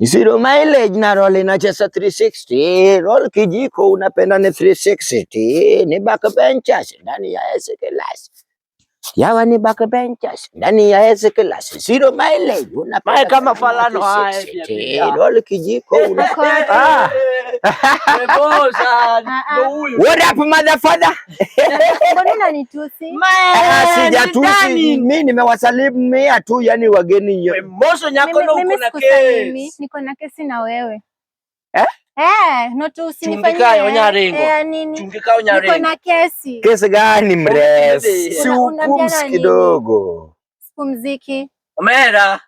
Zero mileage na roll inacheza 360. Roll kijiko unapenda ni 360. Ni backbenchers ndani ya S class. Yawa ni backbenchers ndani ya S class. Zero mileage unapenda Mae kama falano haya 360. Roll kijiko unapenda. Ah. What up motherfucker? Mbona unanitusi? Ah, sijatusi mimi, nimewasalimia tu yani wageni. Moso nyako Mimi no mimi uko na sikusalimi, kesi. niko na kesi na wewe. Eh? Eh, no tu usinifanyie. Chungika onyarengo. Eh, nini? Chungika Niko onyarengo. na kesi. Kesi gani mres? Si Unaambiana upumzi nini? kidogo. Sipumziki. Omera.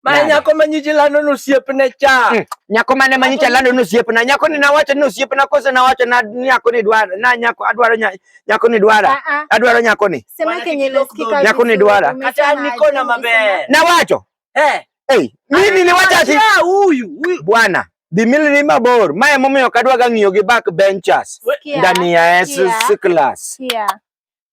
Mae Nani? nyako manyijilano no osiepne cha. Nyako mane manyicha lando ni osiepna. Nyako ni nawacho ni osiepna kose nawacho na nyako ni dwara na nyako adwaro nyako ni dwara. Ah ah. Adwaro nyako ni. Sema Bwana kenye kidogo. nasikika Nyako ni vizuri. duara. Umesema Kata niko na aje? maber. Nawacho. Eh. Hey, mimi niwacho ati Ah, huyu huyu. bwana. Dhi mabor. Mae momiyo ok adwa ga ng'iyo gi back benchers. Sikia, Ndani ya S sikia. class. Sikia.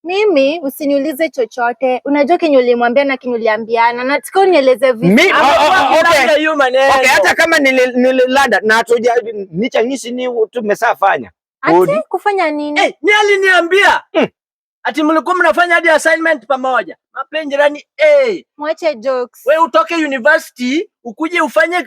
Mimi usiniulize chochote. Unajua kenye ulimwambia na kenye uliambiana. Nataka unieleze vizuri. Mi, oh, oh, oh, okay. Hiyo maneno. Okay, hata kama nililanda na hatuja nichangisi ni tumesafanya. Ati kufanya nini? Eh, ni aliniambia. Ati mlikuwa mnafanya hadi assignment pamoja. Mapenjerani eh. Mwache jokes. We utoke university ukuje ufanye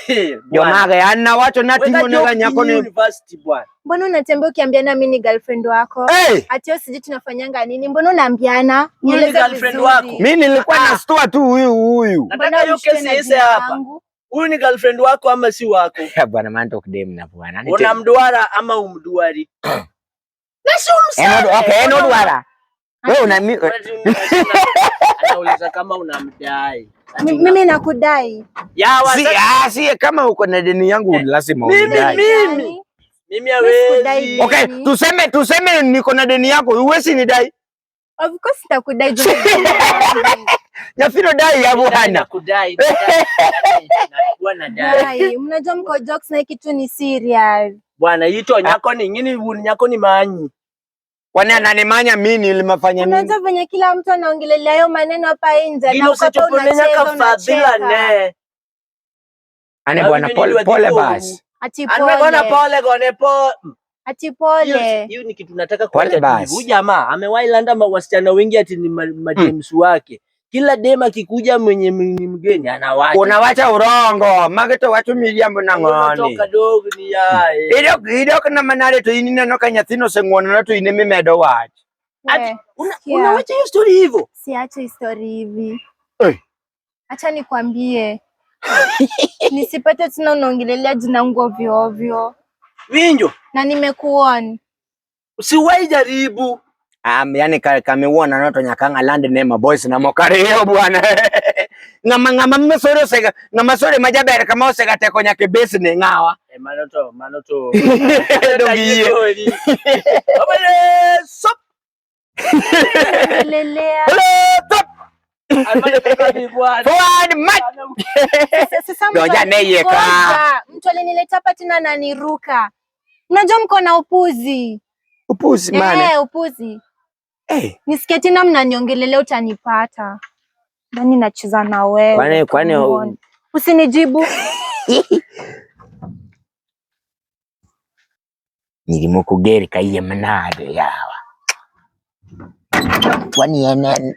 Jo Bwana. mage an nawacho Weka nating'o nega joke nyako in ni university bwana. Mbona unatembea ukiambiana mimi ni girlfriend wako? Hey! Ati wewe sijui tunafanyanga nini? Mbona unaambiana? Huyu ni Nieleze girlfriend vizuri. wako. Mi nilikuwa nastua tu huyu huyu. Nataka Mbona hiyo ushike kesi na ise jina hapa. langu? Huyu ni girlfriend wako ama si wako? Ya bwana man talk dem na bwana. Unamduara ama umduari? Na si umsame. Okay, eno dwara. Wewe una Anauliza kama unamdai. Mimi nakudai. Yawa si sasa ah, si kama uko na deni yangu lazima Mimi, unidai. mimi. Yaani, Mimi sikudai hawezi. Okay, deni. tuseme niko na deni yako, huwezi nidai. Of course nitakudai juu ni Nyafino dai ya bwana. Nakudai. Nakudai. Nakuwa nadai. dai. Mnajua mko jokes na hii kitu ni serious. Bwana ito nyako ni ngini wun nyako ni manyi. Kwani ananimanya mimi nilimafanya nini? Unajua venye kila mtu anaongelelea hayo maneno hapa nje na Gino uko hapa usichoponenya unacheza kafadhila unacheka. ne. Ane bwana pole pole basi. Ati Anwegona pole. pole gone po. Ati Hiyo pole. hiyo ni kitu nataka Pole kuacha tu. basi. Huyu jamaa amewahi landa wasichana wengi ati ni madems wake. Kila dem akikuja mwenye ni mgeni anawacha. Unawacha urongo, mageto wacho miriambo nang'oni. Unatoka dogo ni yae. Idok idok na manare to in ineno ka nyathino oseng'uonona to in emimedo wach. Ati We, sikia. unawacha hiyo story hivyo? Siache story hivi. Eh. Acha nikwambie. Nisipate tena unaongelelea jina langu ovyo ovyo. Winjo, Na nimekuona. usiwahi jaribu. Yani kamewuona no to nyaka ng'aland ne maboys na moko ariyo bwana. Ng'ama ng'ama masore osega ng'ama sore ma jaber kama osega teko nyaka e base ne ng'awa. Eh, mano to, mano to. Dong yie. Obele, sop. Ongelelea. Hello, top. Almano kaka bwana. Forward march. Sasa mtu Ngoja neye ka. Ngoja, mtu alinileta hapa tena ananiruka. Mnajua mko na upuzi. Upuzi mane. Eh, upuzi. Eh, Nisikie tena mnaniongelelea utanipata. Ndani nacheza na wewe. Kwani Mbona? Usinijibu. Nilimo kugeri kaiye manade yawa. Kwani ene